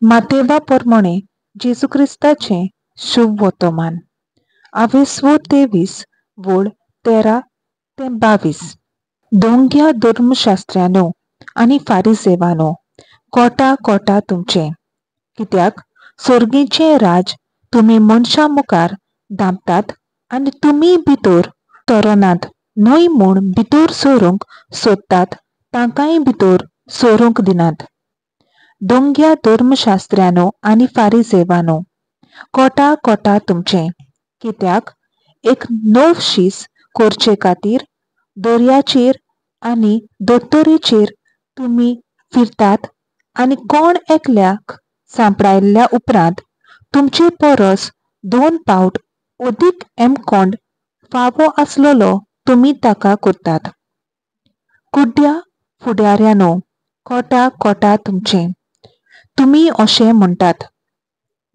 मातेवा पोरमोणे जेजू क्रिस्ताचें शुभ वर्तमान. आवेसवो 23 वळ 13 ते 22. दोंग्या धर्मशास्त्र्यानो आनी फारिजेवानो, कोटा कोटा तुमचें, कित्याक सोर्गीचें राज तुमी मनशां मुखार धांपतात आनी तुमी भितर सरनात न्हय म्हूण भितर सरूंक सोदतात तांकांय भितर सरूंक दिनात. दोंग्या धर्मशास्त्र्यानो आनी फारिजेवानो, कोटा कोटा तुमचें, कित्याक एक नवशीस करचे खातीर दर्याचेर आनी दोतोरेचेर तुमी फिरतात आनी कोण एकल्याक सांपडायल्ल्या उपरांत तुमचे परस 2 पावट अदीक एमकोंड फावो आसलेलो तुमी ताका करतात. कुड्ड्या फुडाऱ्यानो, कोटा कोटा तुमचें, तुमी अशें म्हणटात,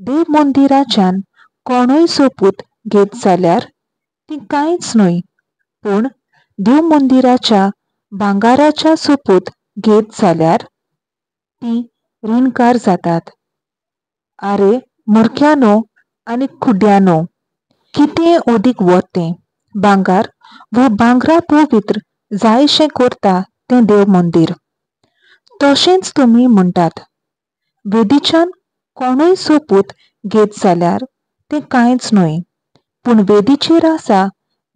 देव मंदिराच्यान कोणूय सोपूत घेत जाल्यार ती कांयच न्हय, पूण देव मंदिराच्या भांगाराच्या सोपूत घेत जाल्यार ती रिणकार जातात. आरे मुर्ख्यानो आनी कुड्ड्यानो, कितें अदीक वरतें, भांगार वो भांगरा पवित्र जायशें करता तें देव मंदीर? तशेंच तुमी म्हणटात, वेदीच्यान कोणूय सोपूत घेत जाल्यार तें कांयच न्हय, पूण वेदीचेर आसा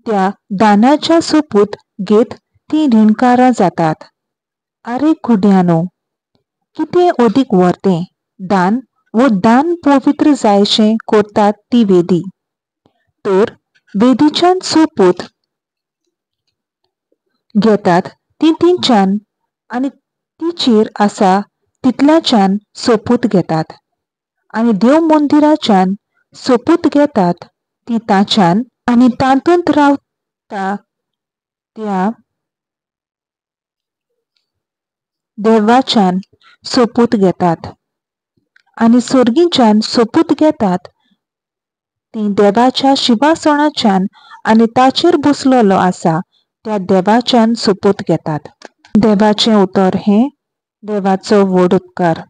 त्या दानाच्या सोपूत घेत तीं रिणकारां जातात. आरे कुड्यानो, कितें अदीक वरतें, दान वो दान पवित्र जायशें करतात ती वेदी? तर वेदीच्यान सोपूत घेतात ती तिच्यान आनी तिचेर आसा तितल्याच्यान सोपूत घेतात, आनी देव मंदिराच्यान सोपूत घेतात ती ताच्यान आनी तातूंत रावता त्या देवाच्यान सोपूत घेतात, आनी सोर्गीच्यान सोपूत घेतात ती देवाच्या शिवासणाच्यान आनी ताचेर बसलेलो आसा त्या देवाच्यान सोपूत घेतात. देवाचें उतर हें देवाचो व्हड उपकार.